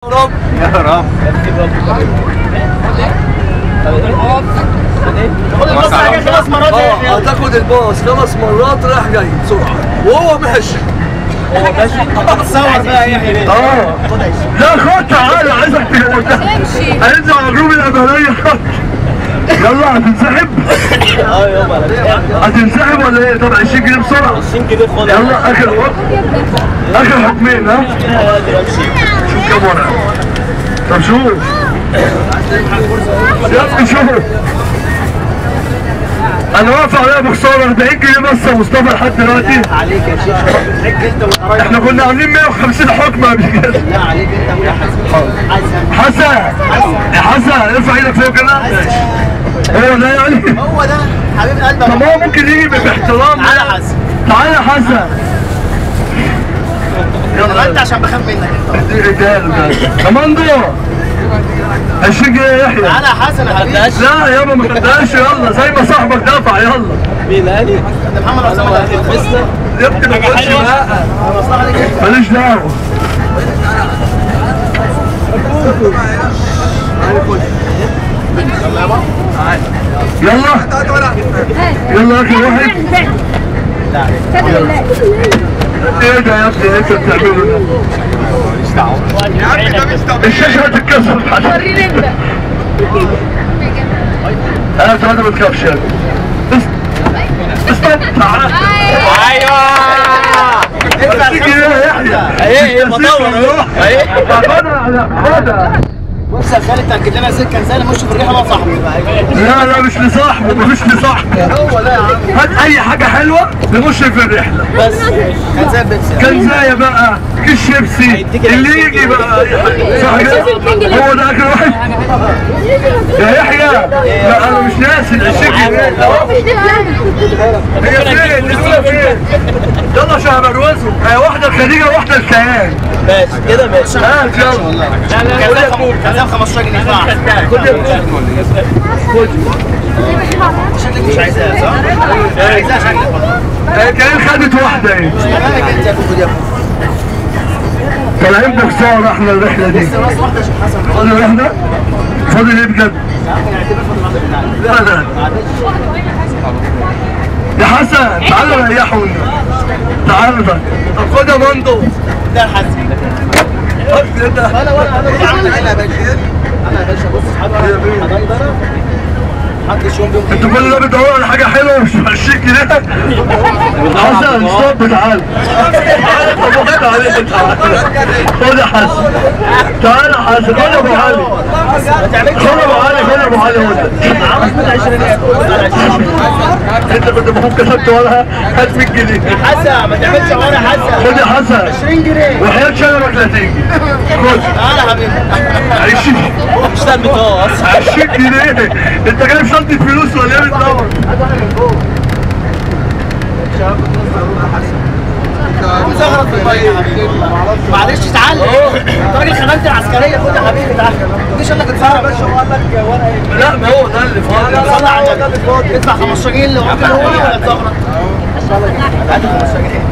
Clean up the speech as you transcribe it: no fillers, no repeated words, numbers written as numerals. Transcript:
رب يا رب. خد الباص 5 مرات. هتاخد الباص 5 مرات رايح جاي بسرعة وهو ماشي. هو ماشي. تصور بقى يا يحيى. لا خد تعالى، عايزك تمشي. هننزل على group الأبهرية. يلا هتنسحب؟ اه يابا هتنسحب ولا ايه؟ طب 20 جنيه بسرعة. 20 جنيه خد. يلا اخر حكم، اخر حكمين. ها؟ شوف كام ورقة. طب شوف يا ابني، شوف انا واقف عليها بخسارة 40 جنيه بس يا مصطفى لحد دلوقتي. عليك يا شيخ، انت والقرايب. احنا كنا عاملين 150 حكم قبل كده. لا عليك انت ويا حسن. حسن يا حسن ارفع ايدك فوق كده. هو ده يعني؟ هو ده حبيب قلبك. طب هو ممكن يجي باحترام. تعالى يا حسن، تعالى يا حسن. يلا انت عشان بخاف منك انت. اديها له كمان دور 20 جنيه يا يحيى. تعالى يا حسن يا حبيبي. لا يابا ما خدتهاش. يلا زي ما صاحبك دفع. يلا مين قالي؟ ده محمد عصام اللي يا ابني ما تقولش لا، ماليش دعوه. يلا يلا اخر واحد. ايه ده يا ابني انت بتعمله ده؟ الشاشة هتتكسر. وريني انت. انا بتعمل ما تخافش يا ابني. استنى تعالى. ايوه يا يحيى. ايه بدور اهو. خدها. بص يا خالد تاكد لنا زيت كان زي مش في الريحة بقى صاحبي. لا لا مش لصاحبه، مش لصاحبه. هو ده يا عم. هات اي حاجة حلوة نخش في الرحلة بس. كان زي البيبسي، كان زي بقى كيس شيبسي اللي يجي بقى اي حاجة. صح كده؟ هو ده اخر واحد يا يحيى. لا انا مش ناسي ال 20 جنيه. هي فين؟ هي فين؟ يلا عشان هبروزهم. هي واحدة الخليجه وواحدة الكيان. ماشي كده ماشي. هات يلا. لا لا 15 جنيه. خد يا خد. شكلك مش عايزاها صح؟ مش عايزاها شكلك. كان خدت واحدة ايه؟ مش مكانك انت يا كوكو دي يا كوكو. طالعين بخسارة احنا الرحلة دي. لسه ناقص واحدة عشان حسن. فاضل واحدة؟ فاضل ايه بجد؟ لا لا يا حسن تعالى ريحوا لنا. تعالى طيب. طب خد يا مندو. ده حسن. انا انا يا باشا. انا يا باشا بص حضايبي انا محدش يوم بيوم. انتوا كل ده بتدوروا على حاجة حلوة مش 20 جنيه. حسن stop تعالى. تعالى طب خد عليك. تعالى خد يا حسن. تعالى يا حسن. خد يا ابو علي. خد يا ابو علي. خد يا ابو علي. انت كنت المفروض كسبت ورقة. هات 100 جنيه. حسن ما تعملش ورقة يا حسن. خد يا حسن 20 جنيه وحياة شجرك لا تيجي. خد تعالى يا حبيبي. 20 مش ده البطاقة اصلا. 20 جنيه انت جايب شنطه فلوس ولا ايه بتدور؟ هات واحدة من فوق. زغرت في المية يا حبيبي. معلش تعالى انت راجل خدمت العسكرية. خد يا حبيبي تعالى. ما تجيش انك تتصرف يا باشا. هو قال لك ورقة ايه؟ لا ما هو ده اللي فاضل. صلى على النبي. ادفع 15 جنيه اللي هو ولا تزغرط؟ هات 15 جنيه.